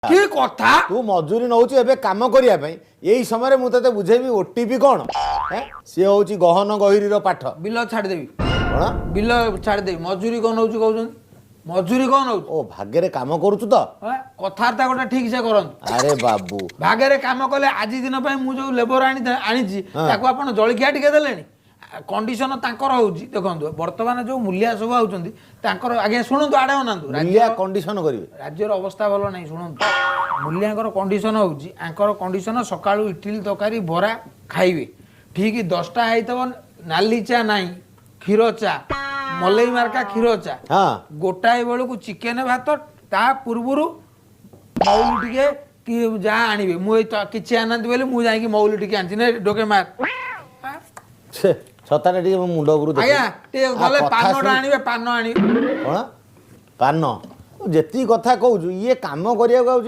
କି କଥା? ତୁ ମଜୁରୀ ନଉଛୁ ଏବେ କାମ କରିବା ପାଇଁ, ଏଇ ସମୟରେ ମୁଁ ତତେ ବୁଝେଇବି ଓଟିପି କଣ? ସିଏ ହଉଛି ଗହନ ଗହିରୀର ପାଠ। ବିଲ ଛାଡ଼ିଦେବି। କଣ? ବିଲ ଛାଡ଼ିଦେବି। ମଜୁରୀ କଣ ନଉଛୁ କହୁଛନ୍ତି, ମଜୁରୀ କଣ ନଉଛୁ? ଓ, ଭାଗରେ କାମ କରୁଛୁ ତ? କଥାବାର୍ତ୍ତା ଗୋଟେ ଠିକ ସେ କରନ୍ତୁ। ଆରେ ବାବୁ, ଭାଗରେ କାମ କଲେ ଆଜି ଦିନ ପାଇଁ ମୁଁ ଯୋଉ ଲେବର ଆଣିଛି, ତାକୁ ଆପଣ ଜଳଖିଆ ଟିକେ ଦେଲେଣି? କଣ୍ଡିସନ ତାଙ୍କର ହଉଛି, ଦେଖନ୍ତୁ, ବର୍ତ୍ତମାନ ଯୋଉ ମୂଲିଆ ସବୁ ଆଉଛନ୍ତି ତାଙ୍କର, ଆଜ୍ଞା ଶୁଣନ୍ତୁ, ଆଡ଼େ ଅନାନ୍ତୁ। ମୂଲିଆ କଣ୍ଡିସନ କରିବେ। ରାଜ୍ୟର ଅବସ୍ଥା ଭଲ ନାହିଁ, ଶୁଣନ୍ତୁ। ମୂଲିଆଙ୍କର କଣ୍ଡିସନ ହଉଛି, ଆଙ୍କର କଣ୍ଡିସନ ସକାଳୁ ଇଟିଲି ତରକାରୀ ବରା ଖାଇବେ, ଠିକ 10ଟା ହେଇଥିବ ନାଲି ଚା ନାହିଁ, କ୍ଷୀର ଚା, ମଲେଇ ମାର୍କା କ୍ଷୀର ଚା। ଗୋଟାଏ ବେଳକୁ ଚିକେନ ଭାତ, ତା ପୂର୍ବରୁ ମଉଲି ଟିକେ କି ଯାହା ଆଣିବେ। ମୁଁ ଏଇ କିଛି ଆଣିନାହାନ୍ତି ବୋଲି ମୁଁ ଯାଇକି ମଉଲି ଟିକେ ଆଣିଛି। ନେ ଡୋକେ ମାର। ଛେ, ଛତାଟା ଟିକେ ମୋ ମୁଣ୍ଡ ଉପରୁ ଦେଖେ। ଆଜ୍ଞା, ଟିକେ ଗଲେ କଥା ପାନଟା ଆଣିବେ, ପାନ ଆଣିବେ। କଣ ପାନ? ଯେତିକି କଥା କହୁଛୁ, ଇଏ କାମ କରିବାକୁ ଆଉଛି।